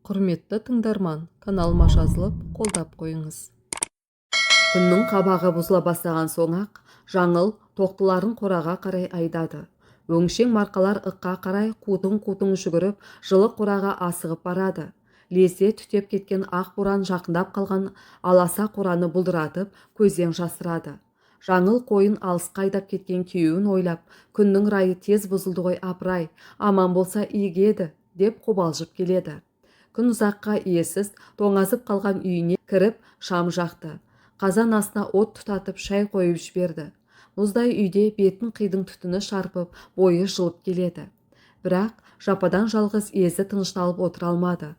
Құрметті тыңдарман, каналыма жазылып, қолдап қойыңыз. Күннің қабағы бұзыла бастаған соң-ақ Жаңыл тоқтыларын қораға қарай айдады. Өңшең марқалар ыққа қарай қутың-қутың жүгіріп, жылы қораға асығып барады. Лезде түтеп кеткен ақ боран жақындап қалған аласа қораны бұлдыратып, көзден жасырады. Жаңыл қойын алысқа айдап кеткен күйеуін ойлап, күннің райы тез бұзылды ғой, апырай, аман болса игі еді, деп қобалжып келеді. Күн ұзаққа иесіз тоңазып қалған үйіне кіріп, шам жақты. Қазан астына от тұтатып, шай қойып жіберді. Мұздай үйде бетін қидың түтіні шарпып, бойы жылып келеді. Бірақ жападан жалғыз езі тынышталып отыра алмады.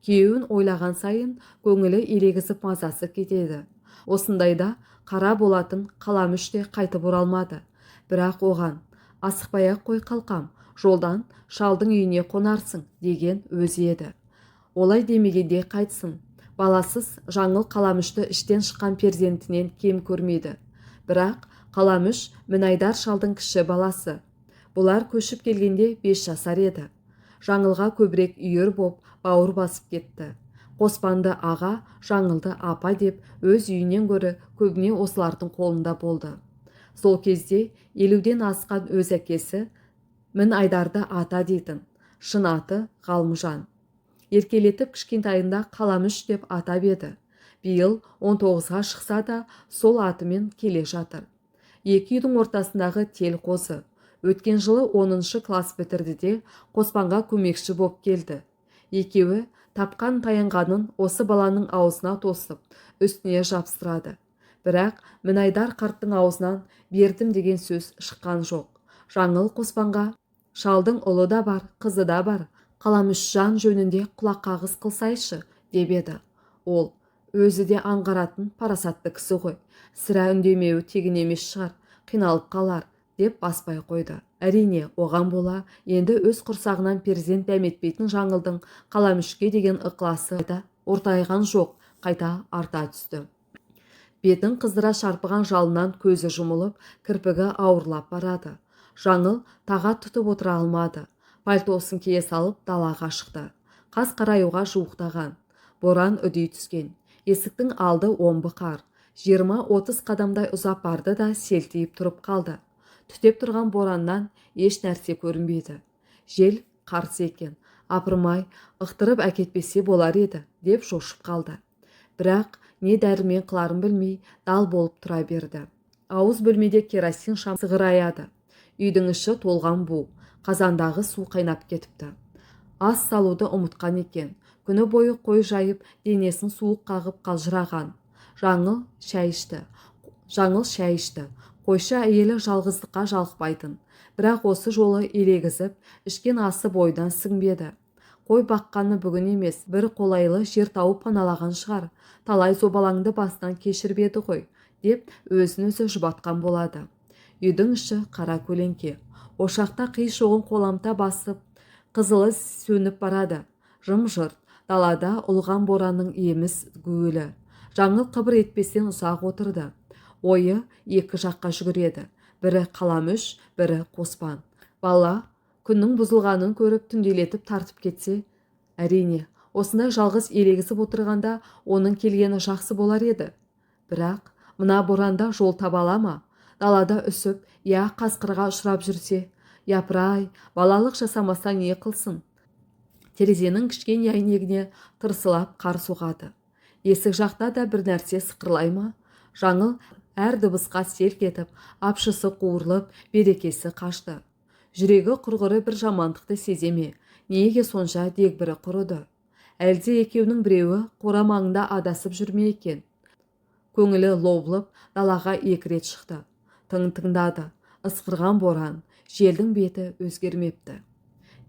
Күйеуін ойлаған сайын көңілі елегізіп, мазасы кетеді. Осындайда қара болатын Қаламүш те қайтып оралмады. Бірақ оған: «Асықпай-ақ қой, қалқам, жолдан шалдың үйіне қонарсың», – деген өзі еді. Олай демегенде қайтсын? Баласыз Жаңыл Қаламүшті іштен шыққан перзентінен кем көрмейді. Бірақ Қаламүш Мінайдар шалдың кіші баласы. Бұлар көшіп келгенде 5 жасар еді. Жаңылға көбірек үйір боп, бауыр басып кетті. Қоспанды аға, Жаңылды апа деп, өз үйінен гөрі көбіне осылардың қолында болды. Сол кезде 50-ден асқан өз әкесі Мінайдарды ата дейтін, шын аты Ғалымжан. Еркелетіп кішкентайында Қаламүш деп атап еді. Биыл 19-ға шықса да, сол атымен келе жатыр. Екі үйдің ортасындағы тел қозы. Өткен жылы 10-шы класс бітірді де, Қоспанға көмекші боп келді. Екеуі тапқан таянғанын осы баланың аузына тосып, үстіне жапсырады. Бірақ Мінайдар қарттың аузынан «бердім» деген сөз шыққан жоқ. Жаңыл Қоспанға: «Шалдың ұлы да бар, қызы да бар, Қаламүшжан жөнінде құлақ қағыс қылсайшы», – деп еді. Ол өзі де аңғаратын парасатты кісі ғой, сірә үндемеуі тегін емес шығар, қиналып қалар деп баспай қойды. Әрине, оған бола енді өз құрсағынан перзент дәметпейтін Жаңылдың Қаламүшке деген ықыласы да ортайған жоқ, қайта арта түсті. Бетін қыздыра шарпыған жалыннан көзі жұмылып, кірпігі ауырлап барады. Жаңыл тағат тұтып отыра алмады. Пальтосын кие салып, далаға шықты. Қас қараюға жуықтаған. Боран үдей түскен. Есіктің алды омбы қар. 20-30 қадамдай ұзап барды да, селтиіп тұрып қалды. Түтеп тұрған бораннан еш нәрсе көрінбейді. Жел қарсы екен. Апырмай, ықтырып әкетпесе болар еді, деп шошып қалды. Бірақ не дәрмен қыларын білмей, дал болып тұра берді. Ауыз бөлмеде керосин шам сығыраяды. Үйдің іші толған бу. Қазандағы су қайнап кетіпті. Ас салуды ұмытқан екен. Күні бойы қой жайып, денесін суық қағып қалжыраған. Жаңыл шай ішті. Жаңыл шай ішті. Қойшы әйелі жалғыздыққа жалықпайтын. Бірақ осы жолы елегізіп, ішкен асы бойдан сіңбеді. Қой баққаны бүгін емес, бір қолайлы жер тауып паналаған шығар. Талай зобалаңды басынан кешіріп еді ғой, деп өзін өзі жұбатқан болады. Үйдің іші қара көлеңке. Ошақта қи шоғын қоламта басып, қызылы сөніп барады. Жым-жырт, далада ұлыған боранның еміс гуілі. Жаңыл қыбыр етпестен ұзақ отырды. Ойы екі жаққа жүгіреді. Бірі Қаламүш, бірі Қоспан. Бала күннің бұзылғанын көріп, түнделетіп тартып кетсе, әрине, осындай жалғыз елегізіп отырғанда оның келгені жақсы болар еді. Бірақ мына боранда жол таба ала ма? Далада үсіп, я қасқырға ұшырап жүрсе, япырай, балалық жасамаса не қылсын? Терезенің кішкене әйнегіне тырсылап қар соғады. Есік жақта да бір нәрсе сықырлай ма? Жаңыл әр дыбысқа селк етіп, апшысы қуырылып, берекесі қашты. Жүрегі құрғыры бір жамандықты сезе ме? Неге сонша дегбірі құрыды? Әлде екеуінің біреуі қора маңында адасып жүрме екен? Көңілі лоблып, далаға екі рет шықты. Тың тыңдады. Ысқырған боран, желдің беті өзгермепті.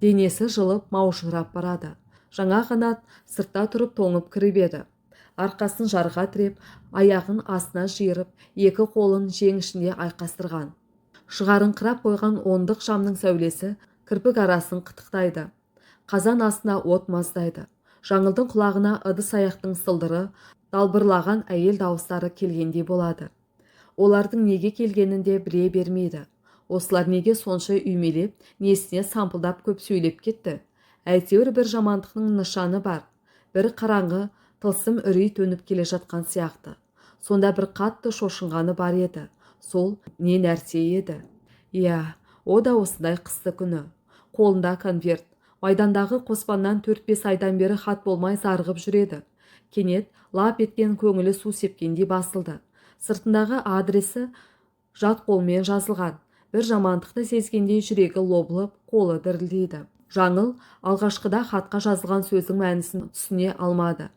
Денесі жылып, маужырап барады. Жаңа ғана сыртта тұрып тоңып кіріп еді. Арқасын жарға тіреп, аяғын астына жиырып, екі қолын жең ішінде айқастырған. Шығарыңқырап қойған ондық шамның сәулесі кірпік арасын қытықтайды. Қазан астына от маздайды. Жаңылдың құлағына ыдыс-аяқтың сылдыры, далбырлаған әйел дауыстары келгендей болады. Олардың неге келгенін де біле бермейді. Осылар неге сонша үймелеп, несіне сампылдап көп сөйлеп кетті? Әйтеуір бір жамандықтың нышаны бар. Бір қараңғы тылсым үрей төніп келе жатқан сияқты. Сонда бір қатты шошынғаны бар еді. Сол не нәрсе еді? Иә, о да осындай қысты күні. Қолында конверт. Майдандағы Қоспаннан 4-5 айдан бері хат болмай зарығып жүреді. Кенет лап еткен көңілі су сепкендей басылды. Сыртындағы адресі жат қолмен жазылған. Бір жамандықты сезгендей жүрегі лоблып, қолы дірілдейді. Жаңыл алғашқыда хатқа жазылған сөздің мәнісін түсіне алмады.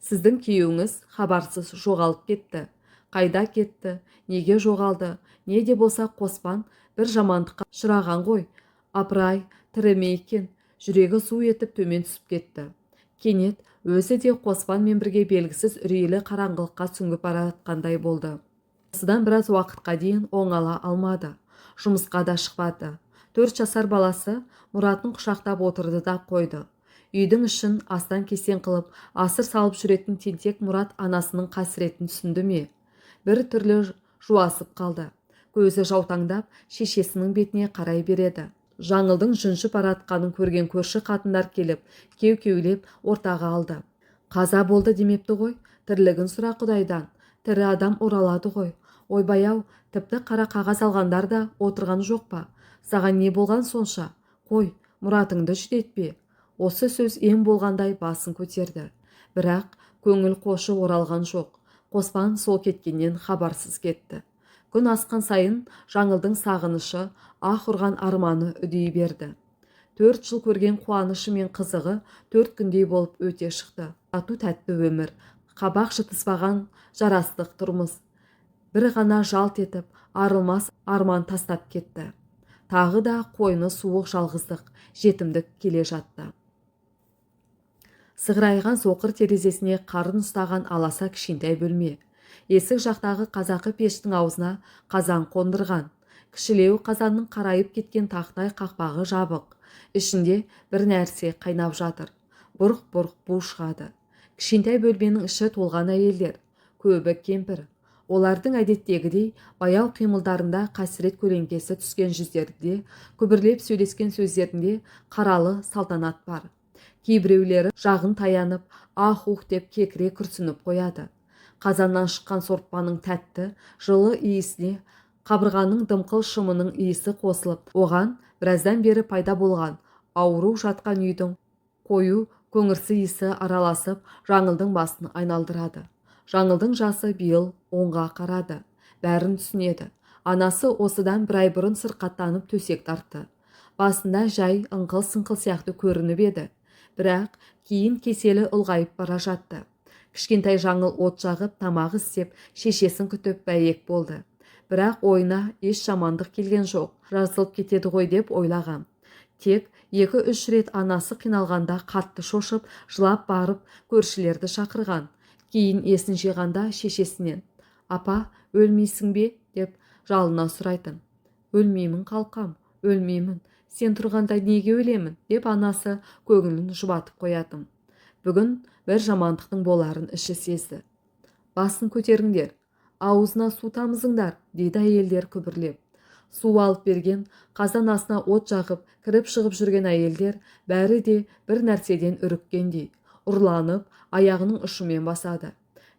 Сіздің күйеуіңіз хабарсыз жоғалып кетті. Қайда кетті, неге жоғалды, не де болса Қоспан бір жамандыққа ұшыраған ғой. Апырай, тірі ме екен? Жүрегі су етіп төмен түсіп кетті. Кенет өзі де Қоспанмен бірге белгісіз үрейлі қараңғылыққа сүңгіп бара жатқандай болды. Осыдан біраз уақытқа дейін оңала алмады. Жұмысқа да шықпады. 4 жасар баласы Мұратын құшақтап отырды да қойды. Үйдің ішін астан-кестен қылып, асыр салып жүретін тентек Мұрат анасының қасіретін түсінді ме? Бір түрлі жуасып қалды. Көзі жаутаңдап, шешесінің бетіне қарай береді. Жаңылдың жүнжіп баратқанын көрген көрші қатындар келіп, кеу-кеулеп ортаға алды. Қаза болды демепті ғой, тірлігін сұра Құдайдан, тірі адам оралады ғой. Ойбай-ау, тіпті қара қағаз алғандар да отырған жоқ па? Саған не болған сонша? Қой, Мұратыңды жүдетпе. Осы сөз ем болғандай басын көтерді. Бірақ көңіл қошы оралған жоқ. Қоспан сол кеткеннен хабарсыз кетті. Күн асқан сайын Жаңылдың сағынышы, ах ұрған арманы үдей берді. 4 жыл көрген қуанышы мен қызығы 4 күндей болып өте шықты. Тату тәтті өмір, қабақ шытыспаған жарастық тұрмыс. Бір ғана жалт етіп, арылмас арман тастап кетті. Тағы да қойны суық жалғыздық, жетімдік келе жатты. Сығырайған соқыр терезесіне қарын ұстаған аласа кішкентай бөлме. Есік жақтағы қазақы пештің аузына қазан қондырған. Кішілеу қазанның қарайып кеткен тақтай қақпағы жабық. Ішінде бір нәрсе қайнап жатыр. Бұрқ-бұрқ бу шығады. Кішкентай бөлменің іші толған әйелдер, көбі кемпір. Олардың әдеттегідей баяу қимылдарында қасірет көлеңкесі түскен жүздерінде, күбірлеп сөйлескен сөздерінде қаралы салтанат бар. Кейбіреулері жағын таянып, ах-ух деп кекіре күрсініп қояды. Қазаннан шыққан сорпаның тәтті, жылы иісіне қабырғаның дымқыл шымының иісі қосылып, оған біраздан бері пайда болған ауру жатқан үйдің қою көңірсі иісі араласып, Жаңылдың басын айналдырады. Жаңылдың жасы биыл 10-ға қарады. Бәрін түсінеді. Анасы осыдан бір ай бұрын сырқаттанып төсек тартты. Басында жай ыңқыл-сыңқыл сияқты көрініп еді. Бірақ кейін кеселі ұлғайып бара жатты. Кішкентай Жаңыл от жағып, тамақ істеп, шешесін күтіп бәйек болды. Бірақ ойына еш жамандық келген жоқ. Жазылып кетеді ғой деп ойлаған. Тек 2-3 рет анасы қиналғанда қатты шошып, жылап барып көршілерді шақырған. Кейін есін жиғанда шешесінен: «Апа, өлмейсің бе?» деп жалына сұрайтын. «Өлмеймін, қалқам, өлмеймін. Сен тұрғанда неге өлемін?» деп анасы көңілін жұбатып қоятын. Бүгін бір жамандықтың боларын іші сезді. «Басын көтеріңдер, аузына су тамызыңдар», дейді әйелдер күбірлеп. Су алып берген, қазан астына от жағып, кіріп шығып жүрген әйелдер бәрі де бір нәрседен үріккендей, ұрланып, аяғының ұшымен басады.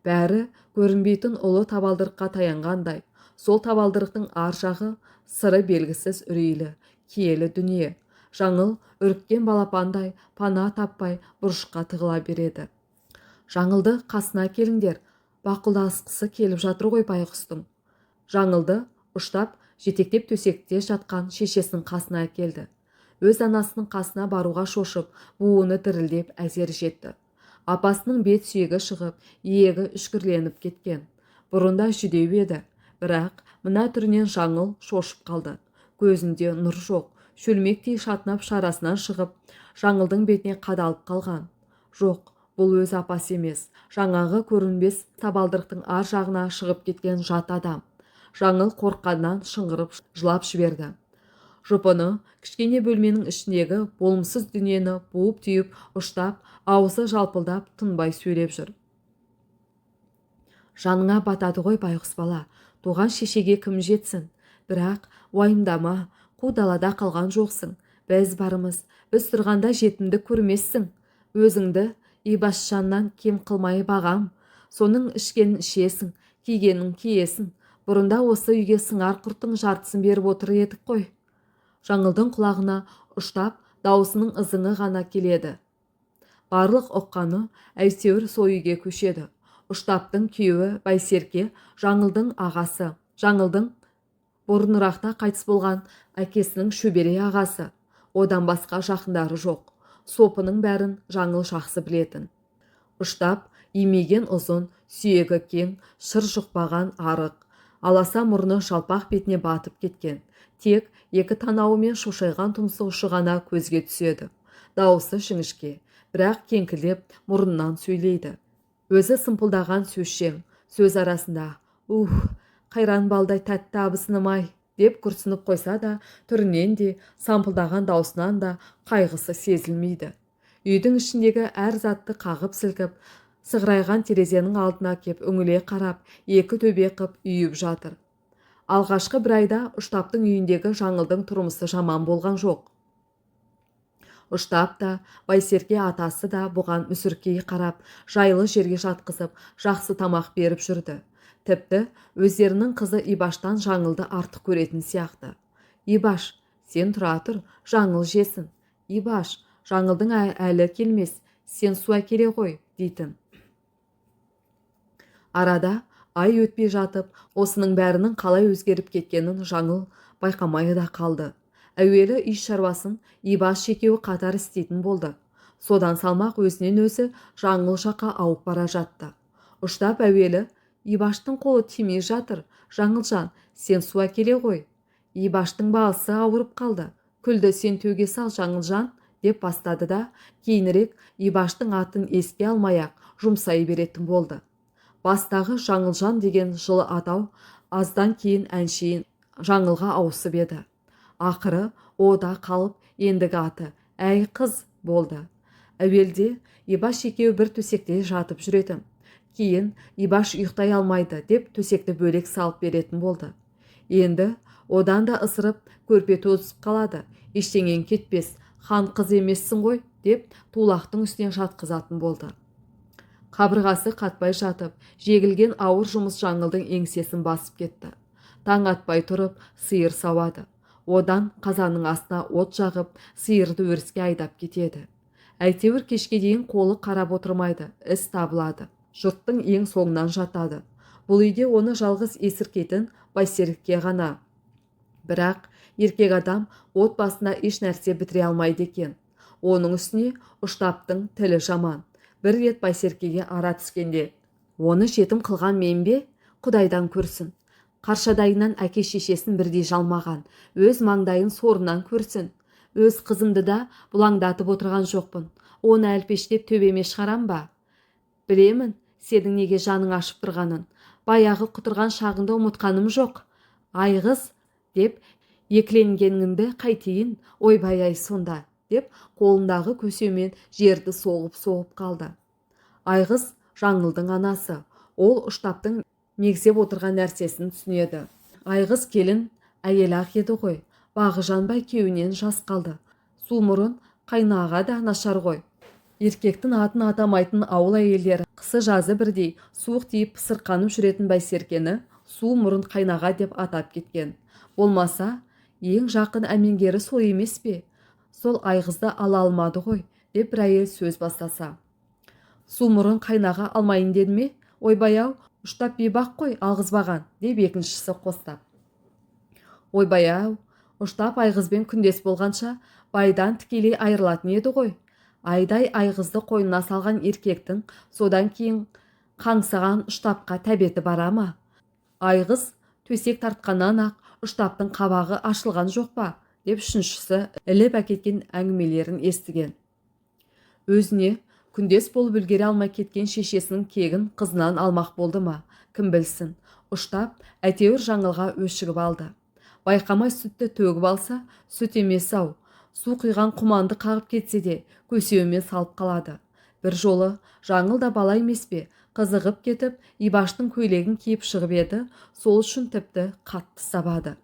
Бәрі көрінбейтін ұлы табалдырыққа таянғандай. Сол табалдырықтың ар жағы сыры белгісіз үрейлі, киелі дүние. Жаңыл үріккен балапандай пана таппай бұрышқа тығыла береді. Жаңылды қасына келіңдер, бақұлдасқысы келіп жатыр ғой байғұстың. Жаңылды ұштап, жетектеп төсекте жатқан шешесінің қасына келді. Өз анасының қасына баруға шошып, буыны дірілдеп әзер жетті. Апасының бет сүйегі шығып, иегі үшкірленіп кеткен. Бұрында жүдеу еді, бірақ мына түрінен Жаңыл шошып қалды. Көзінде нұр жоқ, шөлмектей шатынап шарасынан шығып, Жаңылдың бетіне қадалып қалған. Жоқ, бұл өз апасы емес, жаңағы көрінбес табалдырықтың ар жағына шығып кеткен жат адам. Жаңыл қорыққаннан шыңғырып жылап жіберді. Жұпыны кішкене бөлменің ішіндегі болымсыз дүниені буып-түйіп ұштап, аузы жалпылдап тынбай сөйлеп жүр. Жаныңа батады ғой байғұс бала, туған шешеге кім жетсін? Бірақ уайымдама, қу далада қалған жоқсың. Біз бармыз, біз тұрғанда жетімдік көрмессің. Өзіңді Ибашжаннан кем қылмай бағам. Соның ішкенін ішесің, кигенін киесің. Бұрында осы үйге сыңар құрттың жартысын беріп отыр едік қой. Жаңылдың құлағына Ұштап даусының ызыңы ғана келеді. Барлық ұққаны әйтеуір сол үйге көшеді. Ұштаптың күйеуі Байсерке Жаңылдың ағасы. Жаңылдың бұрынырақта қайтыс болған әкесінің шөбере ағасы. Одан басқа жақындары жоқ. Сопының бәрін Жаңыл жақсы білетін. Ұштап имиген ұзын, сүйегі кең, шыр жұқпаған арық. Аласа мұрны жалпақ бетіне батып кеткен. Тек екі танауы мен шошайған тұмсық ұшы ғана көзге түседі. Дауысы жіңішке, бірақ кеңкілдеп мұрнынан сөйлейді. Өзі сымпылдаған сөзшең, сөз арасында «Ух, қайран балдай тәтті абысыным-ай» деп күрсініп қойса да, түрінен де, сампылдаған даусынан да қайғысы сезілмейді. Үйдің ішіндегі әр затты қағып-сілкіп, сығырайған терезенің алдына кеп үңіле қарап, екі төбе қып үйіп жатыр. Алғашқы бір айда Ұштаптың үйіндегі Жаңылдың тұрмысы жаман болған жоқ. Ұштап та, Байсерке атасы да бұған мүсіркей қарап, жайлы жерге жатқызып, жақсы тамақ беріп жүрді. Тіпті өздерінің қызы Ибаштан Жаңылды артық көретін сияқты. Ибаш, сен тұра тұр, Жаңыл жесін. Ибаш, Жаңылдың әлі келмес, сен су әкеле ғой, дейтін. Арада ай өтпей жатып, осының бәрінің қалай өзгеріп кеткенін Жаңыл байқамай да қалды. Әуелі үй шаруасын Ибаш екеуі қатар істейтін болды. Содан салмақ өзінен өзі Жаңыл жаққа ауып бара жатты. Ұштап әуелі Ибаштың қолы тимей жатыр, Жаңылжан, сен су әкеле ғой. Ибаштың басы ауырып қалды. Күлді сен төге сал, Жаңылжан, деп бастады да, кейінірек Ибаштың атын еске алмай-ақ жұмсай беретін болды. Бастағы Жаңылжан деген жылы атау аздан кейін әншейін Жаңылға ауысып еді. Ақыры ода қалып, ендігі аты «Әй қыз» болды. Әуелде Ибаш екеуі бір төсекте жатып жүретін. Кейін Ибаш ұйықтай алмайды деп төсекті бөлек салып беретін болды. Енді одан да ысырып көрпе тозып қалады, ештеңең кетпес, хан қыз емессің ғой деп тулақтың үстіне жатқызатын болды. Қабырғасы қатпай жатып, жегілген ауыр жұмыс Жаңылдың еңсесін басып кетті. Таң атпай тұрып, сиыр сауады. Одан қазанның астына от жағып, сиырды өріске айдап кетеді. Әйтеуір кешке дейін қолы қарап отырмайды, іс табылады. Жұрттың ең соңынан жатады. Бұл үйде оны жалғыз есіркейтін Байсерке ғана. Бірақ еркек адам от басына еш нәрсе бітіре алмайды екен. Оның үстіне Ұштаптың тілі жаман. Бір рет Байсеркеге ара түскенде, оны жетім қылған мен бе? Құдайдан көрсін. Қаршадайынан әке шешесін бірдей жалмаған, өз маңдайын сорынан көрсін. Өз қызымды да бұлаңдатып отырған жоқпын. Оны әлпештеп төбеме шығарам ба? Білемін, сенің неге жаның ашып тұрғанын. Баяғы құтырған шағыңды ұмытқаным жоқ. Айғыз, деп екіленгеніңді қайтейін, ойбай-ай сонда, деп қолындағы көсеумен жерді соғып-соғып қалды. Айғыз Жаңылдың анасы. Ол Ұштаптың мегзеп отырған нәрсесін түсінеді. Айғыз келін әйел-ақ еді ғой. Бағы жанбай күйеуінен жас қалды. Сумұрын қайнаға да нашар ғой. Еркектің атын атамайтын ауыл әйелдері қысы жазы бірдей суық тиіп пысырқанып жүретін Байсеркені су мұрын қайнаға деп атап кеткен. Болмаса, ең жақын әмеңгері сол емес пе? Сол Айғызды ала алмады ғой, деп бір әйел сөз бастаса. Сумұрын қайнаға алмайын деді ме? Ойбай-ау, Ұштап бейбақ қой алғызбаған, деп екіншісі қостап. Ойбай-ау, Ұштап Айғызбен күндес болғанша байдан тікелей айырылатын еді ғой. Айдай Айғызды қойнына салған еркектің содан кейін қаңсыған Ұштапқа тәбеті бара ма? Айғыз төсек тартқаннан-ақ Ұштаптың қабағы ашылған жоқ па, деп үшіншісі іліп әкеткен әңгімелерін естіген. Өзіне күндес болып үлгере алмай кеткен шешесінің кегін қызынан алмақ болды ма, кім білсін. Ұштап әйтеуір Жаңылға өшігіп алды. Байқамай сүтті төгіп алса, сүт емес-ау, су құйған құманды қағып кетсе де көсеуімен салып қалады. Бір жолы Жаңыл да бала емес пе, қызығып кетіп, Ибаштың көйлегін киіп шығып еді, сол үшін тіпті қатты сабады.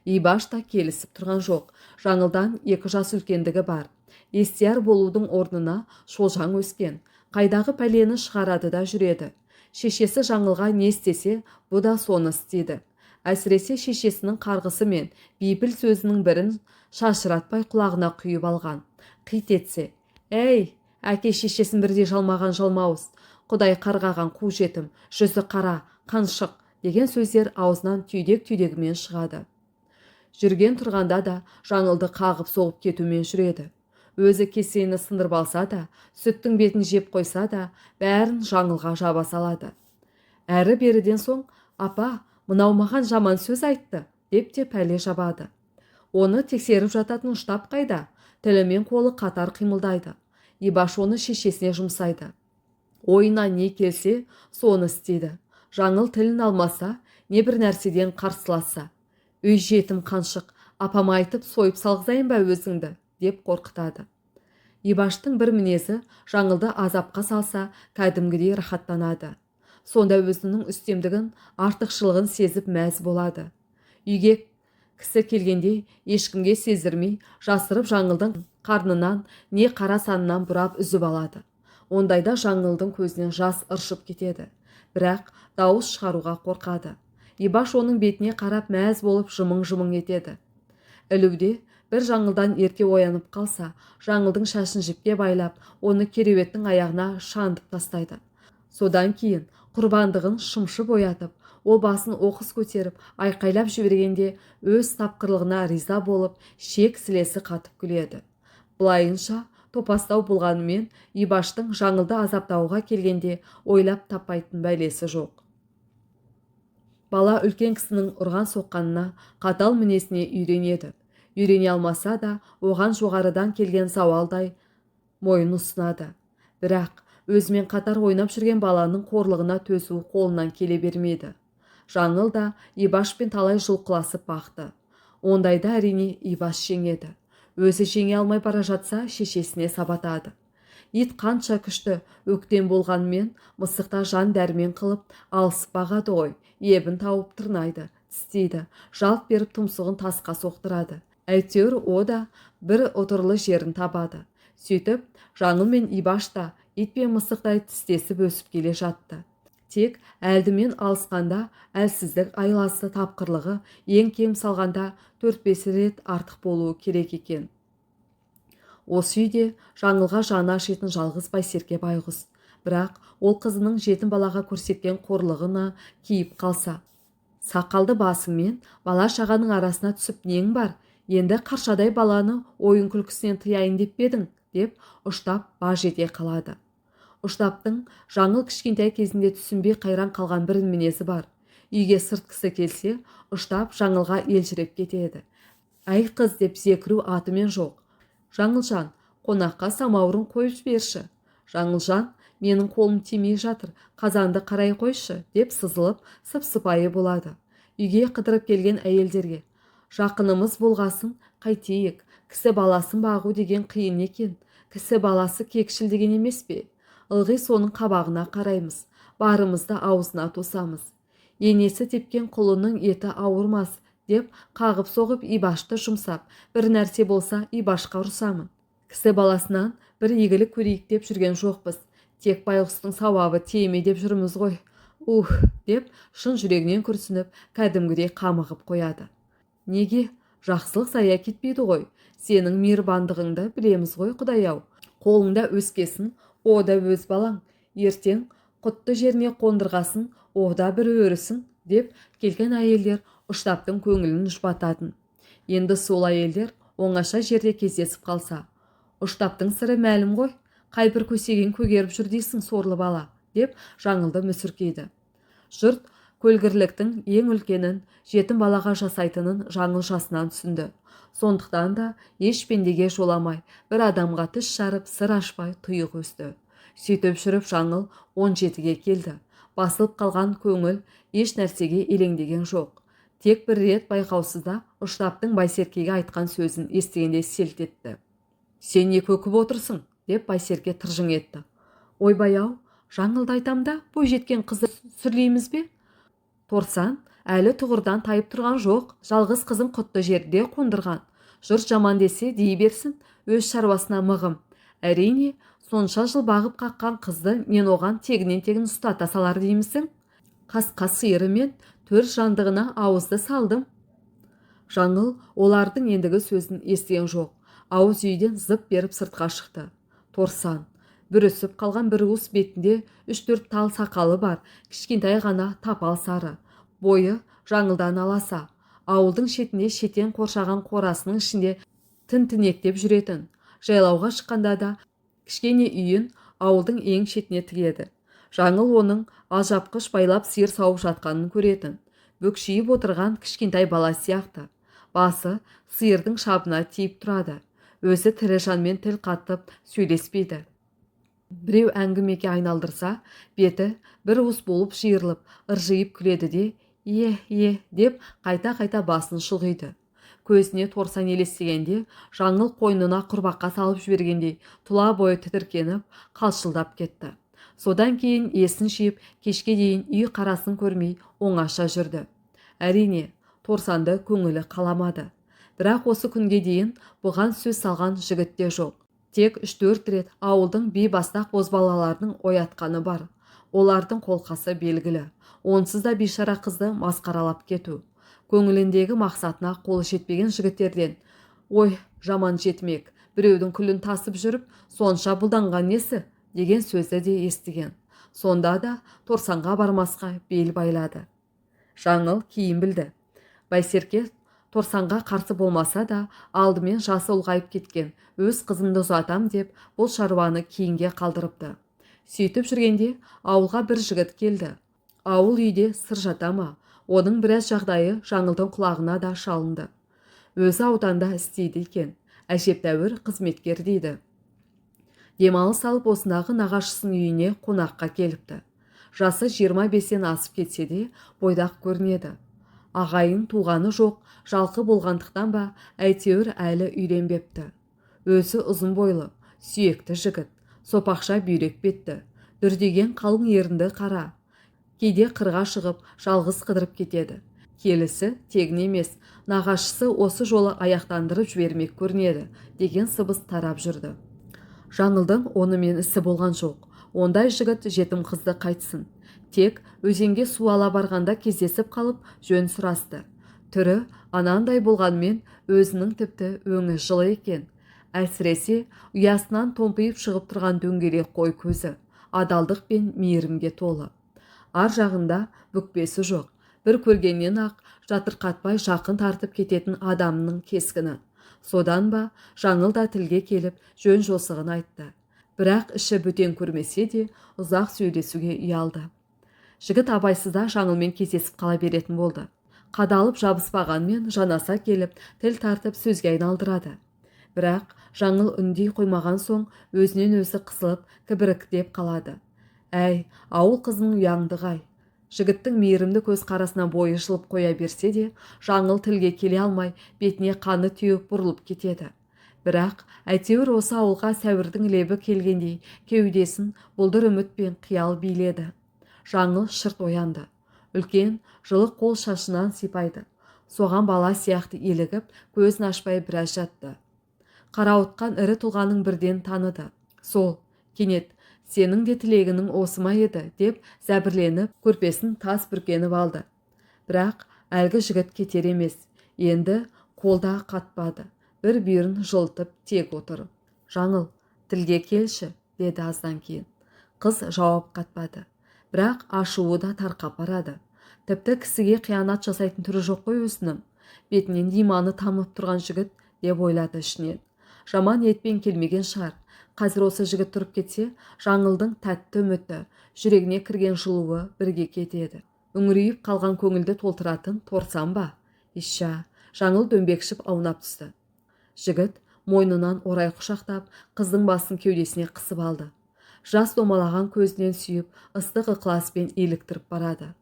Ибаш та келісіп тұрған жоқ. Жаңылдан 2 жас үлкендігі бар. Естияр болудың орнына шолжаң өскен. Қайдағы пәлені шығарады да жүреді. Шешесі Жаңылға не істесе, бұ да соны істейді. Әсіресе шешесінің қарғысы мен бейпіл сөзінің бірін шашыратпай құлағына құйып алған. Қит етсе, «Әй, әке шешесін бірдей жалмаған жалмауыз, Құдай қарғаған қу жетім, жүзі қара, қаншық» деген сөздер аузынан түйдек-түйдегімен шығады. Жүрген тұрғанда да Жаңылды қағып соғып кетумен жүреді. Өзі кесені сындырып алса да, сүттің бетін жеп қойса да, бәрін Жаңылға жаба салады. Әрі-беріден соң, «Апа, мынау маған жаман сөз айтты», деп те пәле жабады. Оны тексеріп жататын ұштап қайда? Тілі мен қолы қатар қимылдайды. Ибаш оны шешесіне жұмсайды. Ойына не келсе, соны істейді. Жаңыл тілін алмаса, не бір нәрседен қарсыласса, «Өй жетім қаншық, апама айтып сойып салғызайын ба өзіңді?» деп қорқытады. Ибаштың бір мінезі Жаңылды азапқа салса, кәдімгідей рахаттанады. Сонда өзінің үстемдігін, артықшылығын сезіп мәз болады. Үйге кісі келгенде ешкімге сездірмей, жасырып Жаңылдың қарнынан не қара санынан бұрап үзіп алады. Ондайда Жаңылдың көзінен жас ыршып кетеді. Бірақ дауыс шығаруға қорқады. Ибаш оның бетіне қарап мәз болып жымың-жымың етеді. Ілуде бір Жаңылдан ерте оянып қалса, Жаңылдың шашын жіпке байлап, оны кереуеттің аяғына шандып тастайды. Содан кейін құрбандығын шымшып оятып, ол басын оқыс көтеріп, айқайлап жібергенде өз тапқырлығына риза болып, шек сілесі қатып күледі. Былайынша топастау болғанымен Ибаштың Жаңылды азаптауға келгенде ойлап таппайтын бәлесі жоқ. Бала үлкен кісінің ұрған соққанына, қатал мінезіне үйренеді. Үйрене алмаса да, оған жоғарыдан келген зауалдай мойын ұсынады. Бірақ өзімен қатар ойнап жүрген баланың қорлығына төзу қолынан келе бермейді. Жаңыл да Ибашпен талай жұлқыласып бақты. Ондайда әрине Ибаш жеңеді. Өзі жеңе алмай бара жатса, шешесіне сабатады. Ит қанша күшті, өктем болғанымен, мысықта жан дәрмен қылып, алысып бағады ғой, ебін тауып тырнайды, тістейді, жалт беріп тұмсығын тасқа соқтырады. Әйтеуір о да бір ұтырлы жерін табады. Сөйтіп, Жаңыл мен Ибаш та ит пен мысықтай тістесіп өсіп келе жатты. Тек әлдімен алысқанда әлсіздік айласы тапқырлығы ең кем салғанда 4-5 рет артық болуы керек екен. Осы үйде Жаңылға жаны ашитын жалғыз Байсерке байғұс. Бірақ ол қызының жетім балаға көрсеткен қорлығына кейіп қалса, «Сақалды басыңмен бала-шағаның арасына түсіп нең бар? Енді қаршадай баланы ойын күлкісінен тыяйын деп пе едің?» деп ұштап баж ете қалады. Ұштаптың Жаңыл кішкентай кезінде түсінбей қайран қалған бір мінезі бар. Үйге сырт кісі келсе, ұштап Жаңылға елжіреп кетеді. «Әй қыз» деп зекіру атымен жоқ. «Жаңылжан, қонаққа самаурын қойып жіберші. Жаңылжан, менің қолым тимей жатыр, қазанды қарай қойшы» деп сызылып, сып-сыпайы болады. Үйге қыдырып келген әйелдерге, «Жақынымыз болғасын қайтейік, кісі баласын бағу деген қиын екен, кісі баласы кекшіл деген емес пе? Ылғи соның қабағына қараймыз, барымызды аузына тосамыз. Енесі тепкен құлының еті ауырмас» деп қағып соғып Ибашты жұмсап, бір нәрсе болса Ибашқа ұрсамын. Кісі баласынан бір игілік көрейік деп жүрген жоқпыз, тек байғұстың сауабы тиеме деп жүрміз ғой. Ух деп шын жүрегінен күрсініп, кәдімгідей қамығып қояды. Неге? Жақсылық зая кетпейді ғой. Сенің мейірбандығыңды білеміз ғой, Құдай-ау. Қолыңда өскесін, о да өз балаң. Ертең құтты жеріне қондырғасын, о да бір өрісің деп келген әйелдер ұштаптың көңілін жұбататын. Енді сол әйелдер оңаша жерде кездесіп қалса, «Ұштаптың сыры мәлім ғой, қай бір көсеген көгеріп жүр дейсің сорлы бала» деп Жаңылды мүсіркейді. Жұрт көлгірліктің ең үлкенін жетім балаға жасайтынын Жаңыл жасынан түсінді. Сондықтан да еш пендеге жоламай, бір адамға тіс жарып, сыр ашпай тұйық өсті. Сөйтіп жүріп Жаңыл 17-ге келді. Басылып қалған көңіл еш нәрсеге елеңдеген жоқ. Тек бір рет байқаусызда Ұштаптың Байсеркеге айтқан сөзін естігенде селт етті. «Сен не көкіп отырсың?» деп Байсерке тыржың етті. «Ойбай-ау, Жаңылды айтам да, бойжеткен қызды сүрлейміз бе? Торсан әлі тұғырдан тайып тұрған жоқ, жалғыз қызын құтты жерде қондырған. Жұрт жаман десе дей берсін, өз шаруасына мығым. Әрине, Сонша жыл бағып қаққан қызды мен оған тегіннен-тегін ұстата салар деймісің? Қасқа сиыры мен төрт жандығына ауызды салдым. Жаңыл олардың ендігі сөзін естіген жоқ. Ауыз үйден зып беріп сыртқа шықты. Торсан. Бүрісіп қалған бір уыс бетінде 3-4 тал сақалы бар, кішкентай ғана тапал сары. Бойы Жаңылдан аласа. Ауылдың шетінде шетен қоршаған қорасының ішінде тінтінектеп жүретін. Жайлауға шыққанда да кішкене үйін ауылдың ең шетіне тігеді. Жаңыл оның алжапқыш байлап сиыр сауып жатқанын көретін. Бүкшиіп отырған кішкентай бала сияқты. Басы сиырдың шабына тиіп тұрады. Өзі тірі жанмен тіл қатып сөйлеспейді. Біреу әңгімеге айналдырса, беті бір уыс болып жиырылып, ыржиып күледі де, е-е деп қайта-қайта басын шұлғиды. Көзіне торсан елестегенде, Жаңыл қойнына құрбақа салып жібергендей тұла бойы тітіркеніп, қалшылдап кетті. Содан кейін есін жиып, кешке дейін үй қарасын көрмей оңаша жүрді. Әрине, торсанды көңілі қаламады. Бірақ осы күнге дейін бұған сөз салған жігіт те жоқ. Тек 3-4 рет ауылдың бейбастақ бозбалаларының оятқаны бар. Олардың қолқасы белгілі. Онсыз да бейшара қызды масқаралап кету. Көңіліндегі мақсатына қолы жетпеген жігіттерден «Ой, жаман жетімек, біреудің күлін тасып жүріп, сонша бұлданған несі?» деген сөзді де естіген. Сонда да торсанға бармасқа бел байлады. Жаңыл кейін білді. Байсерке торсанға қарсы болмаса да, алдымен жасы ұлғайып кеткен, өз қызымды ұзатам деп бұл шаруаны кейінге қалдырыпты. Сөйтіп жүргенде ауылға бір жігіт келді. Ауыл үйде сыр жата ма, оның біраз жағдайы Жаңылдың құлағына да шалынды. Өзі ауданда істейді екен, әжептәуір қызметкер дейді. Демалыс алып осындағы нағашысының үйіне қонаққа келіпті. Жасы 25-тен асып кетсе де бойдақ көрінеді. Ағайын туғаны жоқ, жалқы болғандықтан ба, әйтеуір әлі үйленбепті. Өзі ұзын бойлы, сүйекті жігіт, сопақша бүйрек бетті, дүрдеген қалың ерінді қара. Кейде қырға шығып, жалғыз қыдырып кетеді. Келісі тегін емес, нағашысы осы жолы аяқтандырып жібермек көрінеді, деген сыбыс тарап жүрді. Жаңылдың онымен ісі болған жоқ. Ондай жігіт жетім қызды қайтсын. Тек өзенге су ала барғанда кездесіп қалып, жөн сұрасты. Түрі анандай болғанмен өзінің тіпті өңі жылы екен. Әсіресе ұясынан томпиып шығып тұрған дөңгелек қой көзі, адалдық пен мейірімге толы. Ар жағында бүкпесі жоқ. Бір көргеннен ақ жатырқатпай жақын тартып кететін адамның кескіні. Содан ба, Жаңыл да тілге келіп, жөн жосығын айтты. Бірақ іші бөтен көрмесе де ұзақ сөйлесуге ұялды. Жігіт абайсызда Жаңылмен кездесіп қала беретін болды. Қадалып жабыспағанмен жанаса келіп, тіл тартып сөзге айналдырады. Бірақ Жаңыл үндей қоймаған соң өзінен өзі қысылып, кібіріктеп қалады. Әй, ауыл қызының ұяңдығы-ай. Жігіттің мейірімді көз қарасына бойы жылып қоя берсе де, Жаңыл тілге келе алмай, бетіне қаны теуіп бұрылып кетеді. Бірақ әйтеуір осы ауылға сәуірдің лебі келгендей кеудесін бұлдыр үміт пен қиял биледі. Жаңыл шырт оянды. Үлкен жылы қол шашынан сипайды. Соған бала сияқты елігіп, көзін ашпай біраз жатты. Қарауытқан ірі тұлғаның бірден таныды. Сол, кенет, сенің де тілегінің осы ма еді, деп зәбірленіп, көрпесін тас бүркеніп алды. Бірақ әлгі жігіт кетер емес. Енді қолда қатпады. Бір бүйірін жылытып тек отыр. Жаңыл, тілге келші, деді аздан кейін. Қыз жауап қатпады. Бірақ ашуы да тарқап барады. Тіпті кісіге қиянат жасайтын түрі жоқ қой өзінің. Бетінен иманы тамып тұрған жігіт деп ойлады ішінен. Жаман ниетпен келмеген шығар. Қазір осы жігіт тұрып кетсе, Жаңылдың тәтті үміті, жүрегіне кірген жылуы бірге кетеді. Үңірейіп қалған көңілді толтыратын торсан ба? Ища, Жаңыл дөңбекшіп аунап түсті. Жігіт мойнынан орай құшақтап, қыздың басын кеудесіне қысып алды. Жас домалаған көзінен сүйіп, ыстық ықыласпен еліктіріп барады.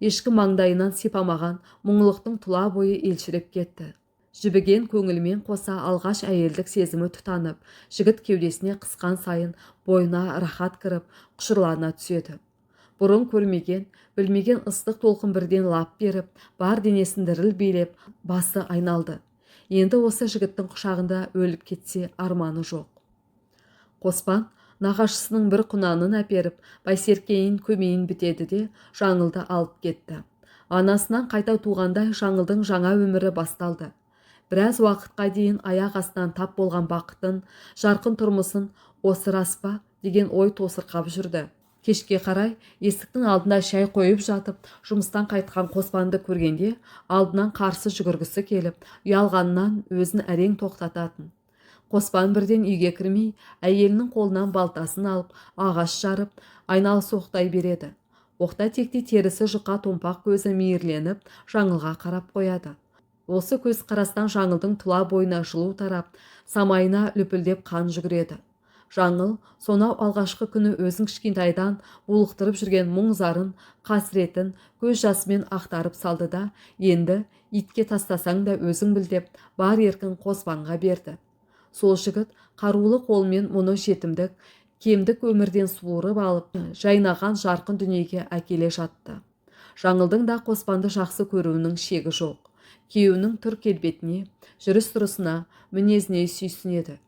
Ешкім маңдайынан сипамаған мұңлықтың тұла бойы елжіреп кетті. Жібіген көңілмен қоса алғаш әйелдік сезімі тұтанып, жігіт кеудесіне қысқан сайын бойына рахат кіріп, құшырлана түседі. Бұрын көрмеген, білмеген ыстық толқын бірден лап беріп, бар денесін діріл билеп, басы айналды. Енді осы жігіттің құшағында өліп кетсе арманы жоқ. Қоспан Нағашысының бір құнанын әперіп, Байсеркенің көмейін бітеді де, Жаңылды алып кетті. Анасынан қайта туғандай Жаңылдың жаңа өмірі басталды. Біраз уақытқа дейін аяқ астынан тап болған бақытын, жарқын тұрмысын осы рас па деген ой тосырқап жүрді. Кешке қарай есіктің алдында шай қойып жатып, жұмыстан қайтқан Қоспанды көргенде алдынан қарсы жүгіргісі келіп, ұялғанынан өзін әрең тоқтататын. Қоспан бірден үйге кірмей, әйелінің қолынан балтасын алып, ағаш жарып, айналсоқтай береді. Оқта-текте терісі жұқа томпақ көзі мейірленіп, Жаңылға қарап қояды. Осы көз қарастан Жаңылдың тұла бойына жылу тарап, самайына лүпілдеп қан жүгіреді. Жаңыл сонау алғашқы күні өзін кішкентайдан булықтырып жүрген мұң-зарын, қасіретін көз жасымен ақтарып салды да, енді итке тастасаң да өзің біл деп бар еркін Қоспанға берді. Сол жігіт қарулы қолымен мұны жетімдік, кемдік өмірден суырып алып, жайнаған жарқын дүниеге әкеле жатты. Жаңылдың да Қоспанды жақсы көруінің шегі жоқ. Күйеуінің түр келбетіне, жүріс-тұрысына, мінезіне сүйсінеді.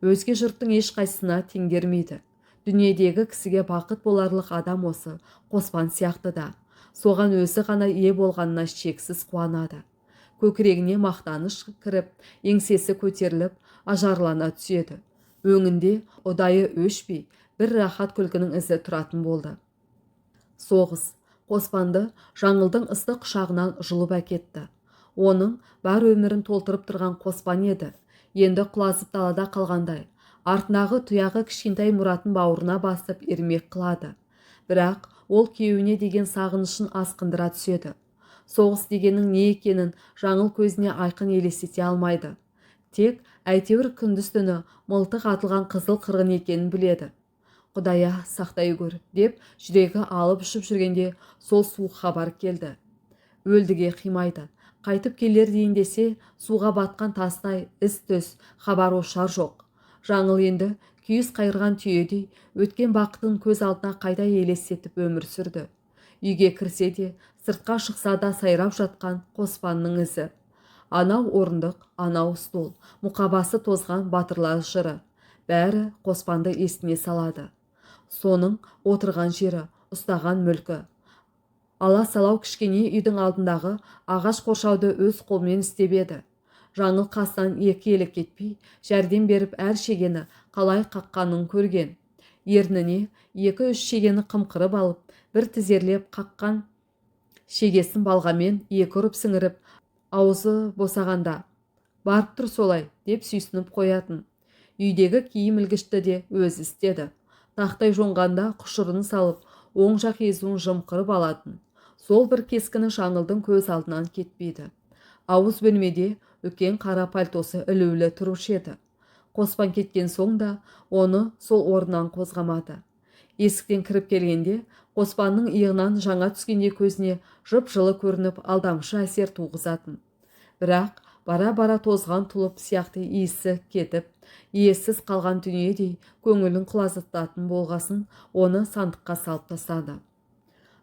Өзге жұрттың ешқайсысына теңгермейді. Дүниедегі кісіге бақыт боларлық адам осы Қоспан сияқты да. Соған өзі ғана ие болғанына шексіз қуанады. Көкірегіне мақтаныш кіріп, еңсесі көтеріліп, ажарлана түседі. Өңінде ұдайы өшпей, бір рахат күлкінің ізі тұратын болды. Соғыс Қоспанды Жаңылдың ыстық құшағынан жұлып әкетті. Оның бар өмірін толтырып тұрған Қоспан еді. Енді құлазып далада қалғандай, артындағы тұяғы кішкентай Мұратын бауырына басып ермек қылады. Бірақ ол күйеуіне деген сағынышын асқындыра түседі. Соғыс дегеннің не екенін Жаңыл көзіне айқын елестете алмайды. Тек әйтеуір күндіз-түні мылтық атылған қызыл қырғын екенін біледі. Құдая сақтай көр, деп жүрегі алып ұшып жүргенде сол суық хабар келді. Өлдіге қимайды. Қайтып келер дейін десе, суға батқан тастай із-түз, хабар-ошар жоқ. Жаңыл енді күйіс қайырған түйедей өткен бақытын көз алдына қайта елестетіп өмір сүрді. Үйге кірсе де, сыртқа шықса да сайрап жатқан Қоспанның ізі. Анау орындық, анау стол, мұқабасы тозған батырлар жыры. Бәрі Қоспанды есіне салады. Соның отырған жері, ұстаған мүлкі. Ала-салау кішкене үйдің алдындағы ағаш қоршауды өз қолымен істеп еді. Жаңыл қасынан екі елі кетпей, жәрдем беріп әр шегені қалай қаққанын көрген. Ерніне 2-3 шегені қымқырып алып, бір тізерлеп қаққан шегесін балғамен екі ұрып сіңіріп, аузы босағанда, барып тұр солай, деп сүйсініп қоятын. Үйдегі киім ілгішті де өзі істеді. Тақтай жоңғанда құшырын салып, оң жақ езуін жымқырып алатын. Сол бір кескіні Жаңылдың көз алдынан кетпейді. Ауыз бөлмеде үлкен қара пальтосы ілулі тұрушы еді. Қоспан кеткен соң да оны сол орнынан қозғамады. Есіктен кіріп келгенде Қоспанның иығынан жаңа түскенде көзіне жып-жылы көрініп алдамшы әсер туғызатын. Бірақ бара-бара тозған тұлып сияқты иісі кетіп, иесіз қалған дүниедей көңілін құлазытатын болғасын оны сандыққа салып тастады.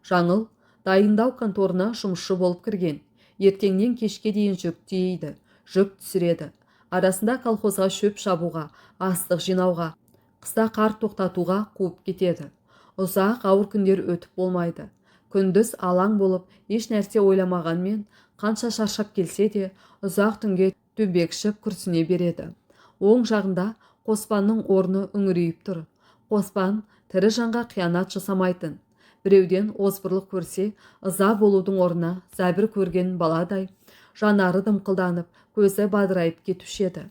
Жаңыл дайындау конторына жұмысшы болып кірген. Ертеңнен кешке дейін жүк тиейді, жүк түсіреді. Арасында колхозға шөп шабуға, астық жинауға, қыста қар тоқтатуға қуып кетеді. Ұзақ ауыр күндер өтіп болмайды. Күндіз алаң болып, еш нәрсе ойламағанмен, қанша шаршап келсе де, ұзақ түнге төмпекшіп күрсіне береді. Оң жағында Қоспанның орны үңірейіп тұр. Қоспан тірі жанға қиянат жасамайтын. Біреуден озбырлық көрсе, ыза болудың орнына зәбір көрген баладай, жанары дымқылданып, көзі бадырайып кетуші еді.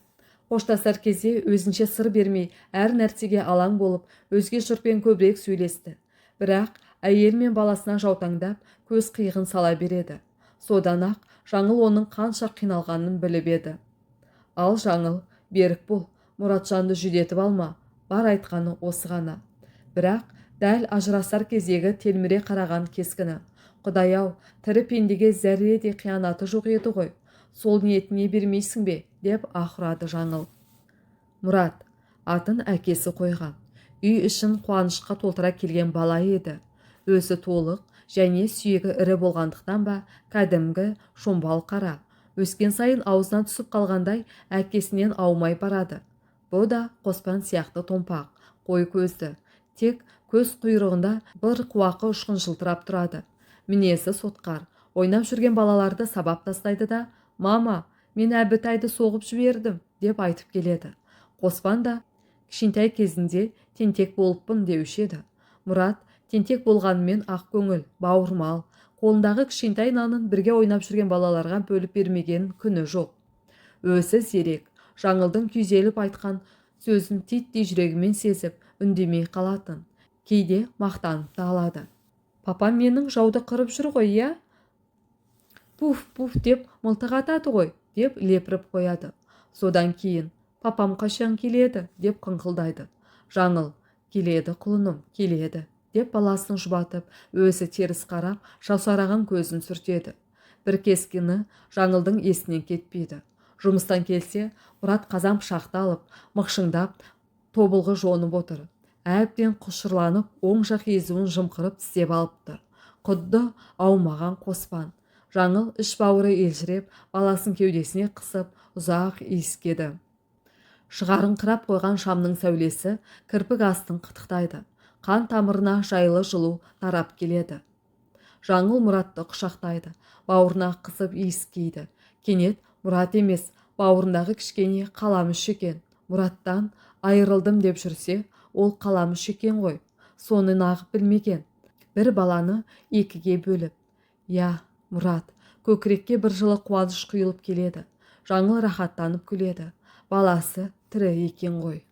Қоштасар кезде өзінше сыр бермей, әр нәрсеге алаң болып, өзге жұртпен көбірек сөйлесті. Бірақ әйел мен баласына жаутаңдап, көз қиығын сала береді. Содан-ақ Жаңыл оның қанша қиналғанын біліп еді. Ал Жаңыл, берік бол, Мұратжанды жүдетіп алма, бар айтқаны осы ғана. Бірақ дәл ажырасар кездегі телміре қараған кескіні. Құдай-ау, тірі пендеге зәрре де қиянаты жоқ еді ғой. Сол ниетіне бермейсің бе, деп аһ ұрады Жаңыл. Мұрат, атын әкесі қойған. Үй ішін қуанышқа толтыра келген бала еді. Өзі толық және сүйегі ірі болғандықтан ба, кәдімгі шомбал қара. Өскен сайын аузынан түсіп қалғандай әкесінен аумай барады. Бұ да Қоспан сияқты томпақ, Қой көзді, тек көз құйрығында бір қуақы ұшқын жылтырап тұрады. Мінезі сотқар. Ойнап жүрген балаларды сабап тастайды да, «Мама, мен Әбітайды соғып жібердім», деп айтып келеді. Қоспан да кішкентай кезінде тентек болыппын деуші еді. Мұрат тентек болғанымен ақ көңіл, бауырмал, қолындағы кішкентай нанын бірге ойнап жүрген балаларға бөліп бермеген күні жоқ. Өзі зерек, Жаңылдың күйзеліп айтқан сөзін титтей жүрегімен сезіп, үндемей қалатын. Кейде мақтанып та алады. «Папам менің жауды қырып жүр ғой, иә? Пуф, пуф деп мылтық атады ғой», деп лепіріп қояды. Содан кейін, «Папам қашан келеді?» деп қыңқылдайды. Жаңыл, «Келеді, құлыным, келеді», деп баласын жұбатып, өзі теріс қарап, жасаураған көзін сүртеді. Бір кескіні Жаңылдың есінен кетпейді. Жұмыстан келсе, Мұрат қазан пышақты алып, мықшыңдап, тобылғы жонып отыр. Әбден құшырланып, оң жақ езуін жымқырып тістеп алыпты. Құдды аумаған Қоспан. Жаңыл іш бауыры елжіреп, баласын кеудесіне қысып, ұзақ иіскеді. Шығарыңқырап қойған шамның сәулесі кірпік астын қытықтайды. Қан тамырына жайлы жылу тарап келеді. Жаңыл Мұратты құшақтайды, бауырына қысып иіскейді. Кенет Мұрат емес, бауырындағы кішкене қаламүш екен. Мұраттан айырылдым деп жүрсе, ол қаламүш екен ғой. Соны нағып білмеген. Бір баланы екіге бөліп. Я, Мұрат, көкірекке бір жылы қуаныш құйылып келеді. Жаңыл рахаттанып күледі. Баласы тірі екен ғой.